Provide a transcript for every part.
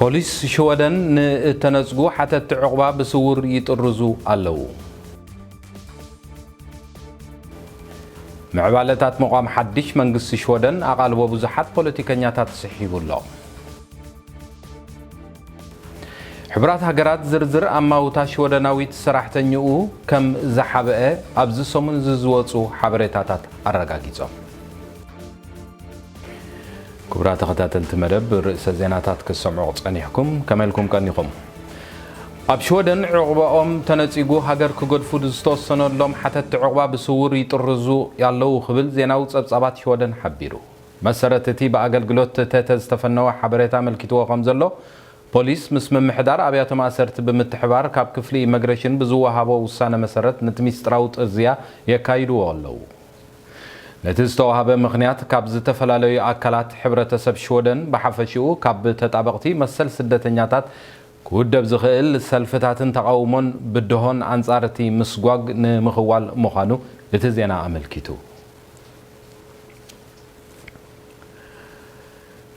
ፖሊስ ሽወደን ንእተነጽጉ ሓተትቲ ዕቑባ ብስውር ይጥርዙ ኣለዉ። ምዕባለታት ምቋም ሓድሽ መንግስቲ ሽወደን ኣቓልቦ ብዙሓት ፖለቲከኛታት ስሒቡ ኣሎ። ሕቡራት ሃገራት ዝርዝር ኣማውታ ሽወደናዊት ሰራሕተኛኡ ከም ዝሓብአ ኣብዚ ሰሙን እዚ ዝወጹ ሓበሬታታት ኣረጋጊጾም። ክቡራት ተኸታተልቲ መደብ፣ ርእሰ ዜናታት ክትሰምዑ ጸኒሕኩም። ከመይ ኢልኩም ቀኒኹም? ኣብ ሽወደን ዕቑባኦም ተነጺጉ ሃገር ክገድፉ ዝተወሰነሎም ሓተትቲ ዕቑባ ብስውር ይጥርዙ ኣለዉ ክብል ዜናዊ ጸብጻባት ሽወደን ሓቢሩ። መሰረት እቲ ብኣገልግሎት ተተ ዝተፈነወ ሓበሬታ ኣመልኪትዎ ከም ዘሎ፣ ፖሊስ ምስ ምምሕዳር ኣብያተ ማእሰርቲ ብምትሕባር ካብ ክፍሊ ኢመግሬሽን ብዝወሃቦ ውሳነ መሰረት ነቲ ሚስጥራዊ ጥርዝያ የካይድዎ ኣለዉ። ነቲ ዝተዋህበ ምኽንያት ካብ ዝተፈላለዩ ኣካላት ሕብረተሰብ ሽወደን ብሓፈሽኡ ካብ ተጣበቕቲ መሰል ስደተኛታት ክውደብ ዝኽእል ሰልፍታትን ተቓውሞን ብድሆን ኣንጻር እቲ ምስጓግ ንምኽዋል ምዃኑ እቲ ዜና ኣመልኪቱ።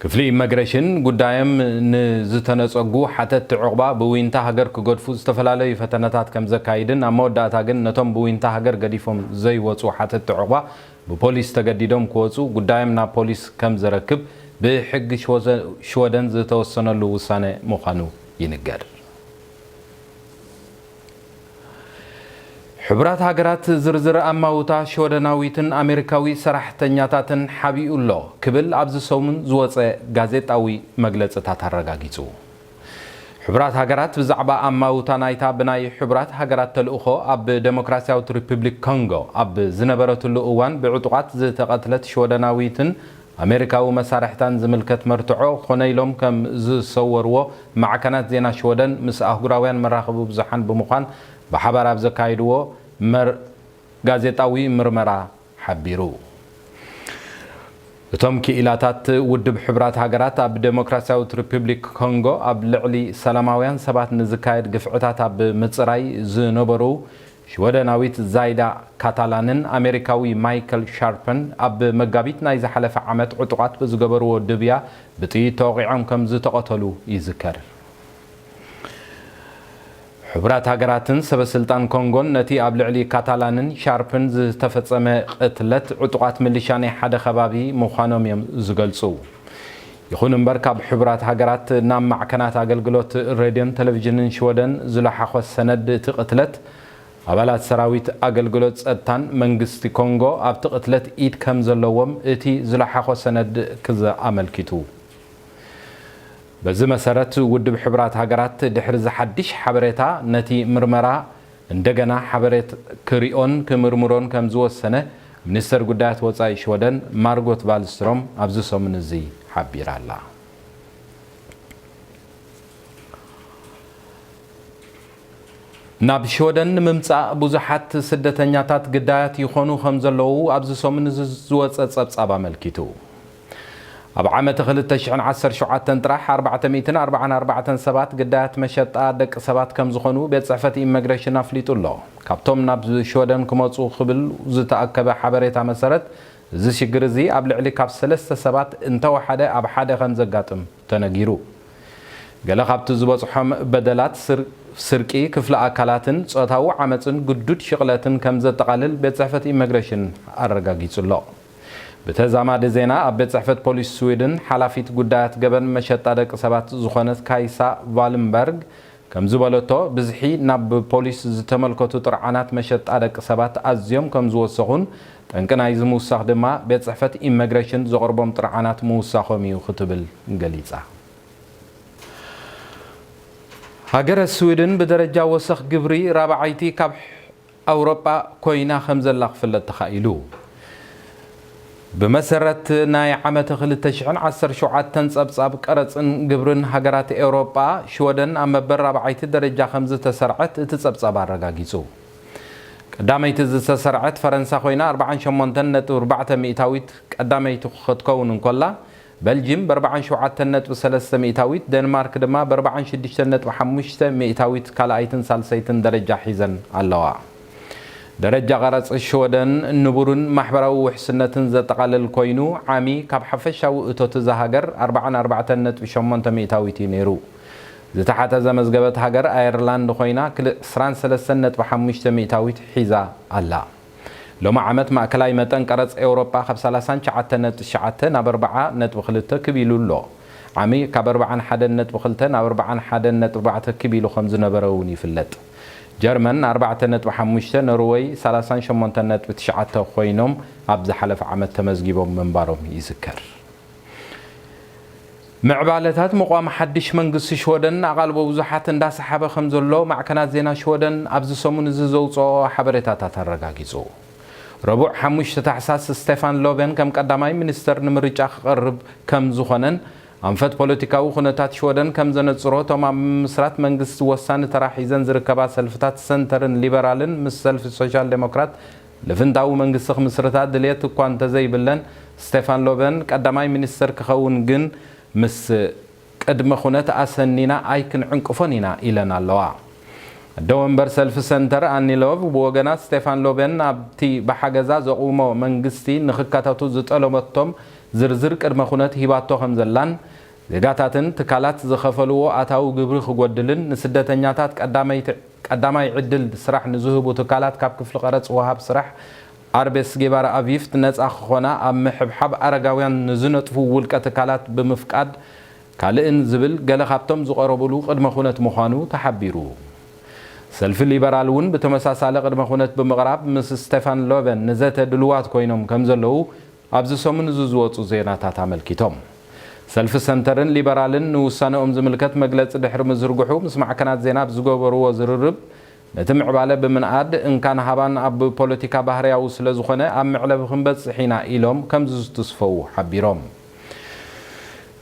ክፍሊ ኢመግሬሽን ጉዳዮም ንዝተነጸጉ ሓተትቲ ዕቑባ ብዊንታ ሃገር ክገድፉ ዝተፈላለዩ ፈተነታት ከም ዘካይድን ኣብ መወዳእታ ግን ነቶም ብዊንታ ሃገር ገዲፎም ዘይወጹ ሓተትቲ ዕቑባ ብፖሊስ ተገዲዶም ክወጹ ጉዳዮም ናብ ፖሊስ ከም ዘረክብ ብሕጊ ሽወዘ-፣ ሽወደን ዝተወሰነሉ ውሳነ ምዃኑ ይንገር። ሕቡራት ሃገራት ዝርዝር ኣማውታ ሽወደናዊትን ኣሜሪካዊ ሰራሕተኛታትን ሓቢኡ ኣሎ ክብል ኣብዚ ሰሙን ዝወጸ ጋዜጣዊ መግለጽታት ኣረጋጊጹ። ሕቡራት ሃገራት ብዛዕባ ኣማውታ ናይታ ብናይ ሕቡራት ሃገራት ተልእኾ ኣብ ደሞክራሲያዊት ሪፑብሊክ ኮንጎ ኣብ ዝነበረትሉ እዋን ብዕጡቓት ዝተቐትለት ሽወደናዊትን ኣሜሪካዊ መሳርሕታን ዝምልከት መርትዖ ኮነ ኢሎም ከም ዝሰወርዎ ማዕከናት ዜና ሽወደን ምስ ኣህጉራውያን መራኸቢ ብዙሓን ብምዃን ብሓባር ኣብ ዘካየድዎ መር-፣ ጋዜጣዊ ምርመራ ሓቢሩ። እቶም ክኢላታት ውድብ ሕቡራት ሃገራት ኣብ ደሞክራሲያዊት ሪፑብሊክ ኮንጎ ኣብ ልዕሊ ሰላማውያን ሰባት ንዝካየድ ግፍዕታት ኣብ ምጽራይ ዝነበሩ ሽወደናዊት ዛይዳ ካታላንን ኣሜሪካዊ ማይክል ሻርፐን ኣብ መጋቢት ናይ ዝሓለፈ ዓመት ዕጡቓት ብዝገበርዎ ድብያ ብጥይት ተወቒዖም ከም ዝተቐተሉ ይዝከር። ሕቡራት ሃገራትን ሰበ ስልጣን ኮንጎን ነቲ ኣብ ልዕሊ ካታላንን ሻርፕን ዝተፈጸመ ቅትለት ዕጡቓት ምልሻ ናይ ሓደ ከባቢ ምዃኖም እዮም ዝገልጹ። ይኹን እምበር፣ ካብ ሕቡራት ሃገራት ናብ ማዕከናት ኣገልግሎት ሬድዮን ቴሌቪዥንን ሽወደን ዝለሓኾ ሰነድ እቲ ቅትለት፣ ኣባላት ሰራዊት ኣገልግሎት ጸጥታን መንግስቲ ኮንጎ ኣብቲ ቅትለት ኢድ ከም ዘለዎም እቲ ዝለሓኾ ሰነድ ክዘ-፣ ኣመልኪቱ። በዚ መሰረት፣ ውድብ ሕቡራት ሃገራት ድሕሪ እዚ ሓድሽ ሓበሬታ ነቲ ምርመራ እንደገና ሓበሬት ክሪኦን ክምርምሮን ከም ዝወሰነ ሚኒስተር ጉዳያት ወጻኢ ሽወደን ማርጎት ቫልስትሮም ኣብዚ ሰሙን እዚ ሓቢራ ኣላ። ናብ ሽወደን ንምምጻእ ብዙሓት ስደተኛታት ግዳያት ይኾኑ ከም ዘለዉ ኣብዚ ሰሙን እዚ ዝወጸ ጸብጻብ ኣመልኪቱ። ኣብ ዓመት ክልተ ሽሕን ዓሰርተ ሸውዓተን ጥራሕ ኣርባዕተ ሚእትን ኣርባዓን ኣርባዕተን ሰባት ግዳያት መሸጣ ደቂ ሰባት ከም ዝኾኑ ቤት ጽሕፈት ኢሚግሬሽን ኣፍሊጡ ኣሎ። ካብቶም ናብ ሽወደን ክመጹ ክብል ዝተኣከበ ሓበሬታ መሰረት፣ እዚ ሽግር እዚ ኣብ ልዕሊ ካብ ሰለስተ ሰባት እንተወሓደ ኣብ ሓደ ከም ዘጋጥም ተነጊሩ። ገለ ካብቲ ዝበጽሖም በደላት ስር-፣ ስርቂ ክፍለ ኣካላትን ጾታዊ ዓመጽን ግዱድ ሽቕለትን ከም ዘጠቓልል ቤት ጽሕፈት ኢሚግሬሽን ኣረጋጊጹ ኣሎ። ብተዛማዲ ዜና፣ ኣብ ቤት ጽሕፈት ፖሊስ ስዊድን ሓላፊት ጉዳያት ገበን መሸጣ ደቂ ሰባት ዝኾነት ካይሳ ቫልንበርግ ከም ዝበለቶ፣ ብዝሒ ናብ ፖሊስ ዝተመልከቱ ጥርዓናት መሸጣ ደቂ ሰባት ኣዝዮም ከም ዝወሰኹን፣ ጠንቂ ናይዚ ምውሳኽ ድማ ቤት ጽሕፈት ኢሚግሬሽን ዘቕርቦም ጥርዓናት ምውሳኾም እዩ ክትብል ገሊጻ። ሃገረ ስዊድን ብደረጃ ወሰኽ ግብሪ ራብዓይቲ ካብ ኣውሮጳ ኮይና ከም ዘላ ክፍለጥ ተኻኢሉ። ብመሰረት ናይ ዓመተ ክልተ ሽሕን ዓሰርተ ሸውዓተን ጸብጻብ ቀረጽን ግብርን ሃገራት ኤውሮጳ፣ ሽወደን ኣብ መበል ራብዓይቲ ደረጃ ከም ዝተሰርዐት እቲ ጸብጻብ ኣረጋጊጹ። ቀዳመይቲ ዝተሰርዐት ፈረንሳ ኮይና፣ ኣርባዓን ሸሞንተን ነጥቢ ኣርባዕተ ሚእታዊት ቀዳመይቲ ክትከውን እንከላ፣ በልጅም ብ ኣርባዓን ሸውዓተን ነጥቢ ሰለስተ ሚእታዊት፣ ደንማርክ ድማ ብ ኣርባዓን ሽዱሽተን ነጥቢ ሓሙሽተ ሚእታዊት ካልኣይትን ሳልሰይትን ደረጃ ሒዘን ኣለዋ። ደረጃ ቀረጽ ሽወደን ንቡርን ማሕበራዊ ውሕስነትን ዘጠቓልል ኮይኑ፣ ዓሚ ካብ ሓፈሻዊ እቶት እዛ ሃገር ኣርባዓን ኣርባዕተን ነጥቢ ሸሞንተ ሚእታዊት እዩ ነይሩ። ዝተሓተ ዘመዝገበት ሃገር ኣየርላንድ ኮይና፣ ክልእ ዕስራን ሰለስተን ነጥቢ ሓሙሽተ ሚእታዊት ሒዛ ኣላ። ሎሚ ዓመት ማእከላይ መጠን ቀረጽ ኤውሮጳ ካብ ሰላሳን ትሽዓተን ነጥቢ ትሽዓተ ናብ ኣርብዓ ነጥቢ ክልተ ክብ ኢሉ ኣሎ። ዓሚ ካብ ኣርብዓን ሓደን ነጥቢ ክልተ ናብ ኣርብዓን ሓደን ነጥቢ ኣርባዕተ ክብ ኢሉ ከም ዝነበረ እውን ይፍለጥ። ጀርመን ኣርባዕተ ነጥቢ ሓሙሽተ፣ ኖርወይ ሰላሳን ሸሞንተን ነጥቢ ትሽዓተ ኮይኖም ኣብ ዝሓለፈ ዓመት ተመዝጊቦም ምንባሮም ይዝከር። ምዕባለታት ምቋም ሓድሽ መንግስቲ ሽወደን ኣቓልቦ ብዙሓት እንዳሰሓበ ከም ዘሎ ማዕከናት ዜና ሽወደን ኣብዚ ሰሙን እዚ ዘውፅኦ ሓበሬታታት ኣረጋጊጹ። ረቡዕ ሓሙሽተ ታሕሳስ ስቴፋን ሎቨን ከም ቀዳማይ ሚኒስተር ንምርጫ ክቐርብ ከም ዝኾነን ኣንፈት ፖለቲካዊ ኩነታት ሽወደን ከም ዘነጽሮ እቶም ኣብ ምምስራት መንግስቲ ወሳኒ ተራ ሒዘን ዝርከባ ሰልፍታት ሰንተርን ሊበራልን ምስ ሰልፊ ሶሻል ዴሞክራት ልፍንታዊ መንግስቲ ክምስርታ ድልየት እኳ እንተዘይብለን፣ ስቴፋን ሎቨን ቀዳማይ ሚኒስተር ክኸውን ግን ምስ ቅድመ ኩነት ኣሰኒና ኣይክንዕንቅፎን ኢና ኢለን ኣለዋ። ኣደ ወንበር ሰልፊ ሰንተር ኣኒ ሎቭ ብወገና፣ ስቴፋን ሎቨን ኣብቲ ብሓገዛ ዘቑሞ መንግስቲ ንኽካተቱ ዝጠለበቶም ዝርዝር ቅድመ ኩነት ሂባቶ ከም ዘላን፣ ዜጋታትን ትካላት ዝኸፈልዎ ኣታዊ ግብሪ ክጎድልን ንስደተኛታት ቀዳመይቲ ቀዳማይ ዕድል ስራሕ ንዝህቡ ትካላት ካብ ክፍሊ ቀረጽ ወሃብ ስራሕ ኣርቤስ ጌባር ኣቪፍት ነጻ ክኾና ኣብ ምሕብሓብ ኣረጋውያን ንዝነጥፉ ውልቀ ትካላት ብምፍቃድ ካልእን ዝብል ገለ ካብቶም ዝቐረቡሉ ቅድመ ኩነት ምዃኑ ተሓቢሩ። ሰልፊ ሊበራል እውን ብተመሳሳሊ ቅድመ ኩነት ብምቕራብ ምስ ስቴፋን ሎቨን ንዘተ ድልዋት ኮይኖም ከም ዘለዉ ኣብዚ ሰሙን እዚ ዝወጹ ዜናታት ኣመልኪቶም። ሰልፊ ሰንተርን ሊበራልን ንውሳነኦም ዝምልከት መግለጺ ድሕሪ ምዝርግሑ ምስ ማዕከናት ዜና ኣብ ዝገበርዎ ዝርርብ ነቲ ምዕባለ ብምንኣድ እንካን ሃባን ኣብ ፖለቲካ ባህርያዊ ስለ ዝኾነ ኣብ መዕለቢ ክንበጽሕ ኢና ኢሎም ከም ዝትስፈው ሓቢሮም።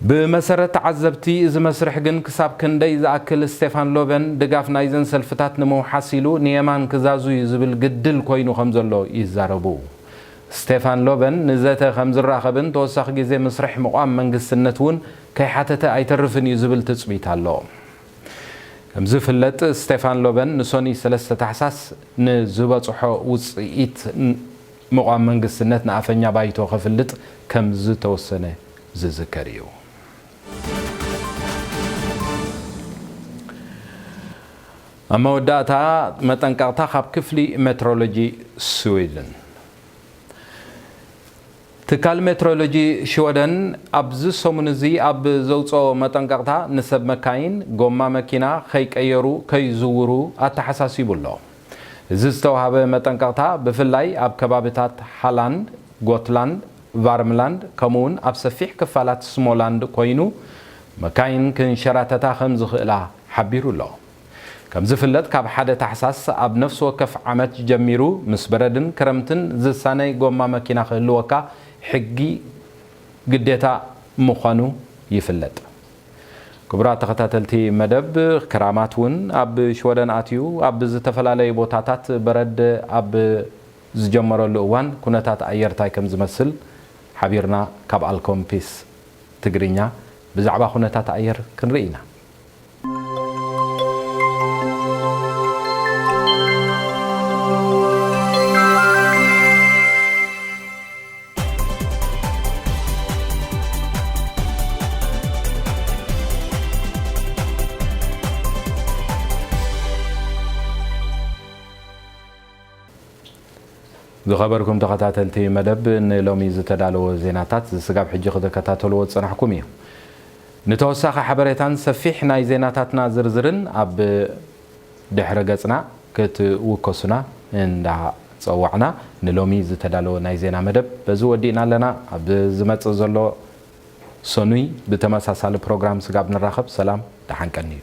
ብመሰረት ተዓዘብቲ እዚ መስርሕ ግን ክሳብ ክንደይ ዝኣክል ስቴፋን ሎቨን ድጋፍ ናይዘን ሰልፍታት ንምውሓስ ኢሉ ንየማን ክዛዙ እዩ ዝብል ግድል ኮይኑ ከም ዘሎ ይዛረቡ። ስቴፋን ሎቨን ንዘተ ከም ዝራኸብን ተወሳኺ ግዜ ምስርሕ ምቋም መንግስትነት እውን ከይሓተተ ኣይተርፍን እዩ ዝብል ትጽቢት ኣሎ። ከም ዝፍለጥ ስቴፋን ሎቨን ንሶኒ ሰለስተ ታሕሳስ ንዝበጽሖ ውጽኢት ምቋም መንግስትነት ንኣፈኛ ባይቶ ከፍልጥ ከም ዝተወሰነ ዝዝከር እዩ። ኣብ መወዳእታ መጠንቀቕታ ካብ ክፍሊ ሜትሮሎጂ ስዊድን። ትካል ሜትሮሎጂ ሽወደን ኣብዚ ሰሙን እዚ ኣብ ዘውፅኦ መጠንቀቕታ ንሰብ መካይን ጎማ መኪና ከይቀየሩ ከይዝውሩ ኣተሓሳሲቡ ኣሎ። እዚ ዝተዋሃበ መጠንቀቕታ ብፍላይ ኣብ ከባብታት ሃላንድ፣ ጎትላንድ፣ ቫርምላንድ ከምኡውን ኣብ ሰፊሕ ክፋላት ስሞላንድ ኮይኑ መካይን ክንሸራተታ ከም ዝኽእላ ሓቢሩ ኣሎ። ከም ዝፍለጥ ካብ ሓደ ታሕሳስ ኣብ ነፍሲ ወከፍ ዓመት ጀሚሩ ምስ በረድን ክረምትን ዝሳነይ ጎማ መኪና ክህልወካ ሕጊ ግዴታ ምዃኑ ይፍለጥ። ክቡራት ተኸታተልቲ መደብ፣ ክራማት እውን ኣብ ሽወደን ኣትዩ ኣብ ዝተፈላለዩ ቦታታት በረድ ኣብ ዝጀመረሉ እዋን ኩነታት ኣየር ታይ ከም ዝመስል ሓቢርና ካብ ኣልኮምፒስ ትግርኛ ብዛዕባ ኩነታት ኣየር ክንርኢ ኢና። ዝኸበርኩም ተኸታተልቲ መደብ፣ ንሎሚ ዝተዳለወ ዜናታት ዝስጋብ ሕጂ ክትከታተልዎ ዝጸናሕኩም እዩ። ንተወሳኺ ሓበሬታን ሰፊሕ ናይ ዜናታትና ዝርዝርን ኣብ ድሕረ ገጽና ክትውከሱና እንዳጸዋዕና፣ ንሎሚ ዝተዳለወ ናይ ዜና መደብ በዚ ወዲእና ኣለና። ኣብ ዝመጽእ ዘሎ ሰኑይ ብተመሳሳሊ ፕሮግራም ስጋብ ንራኸብ፣ ሰላም፣ ደሓን ቀንዩ።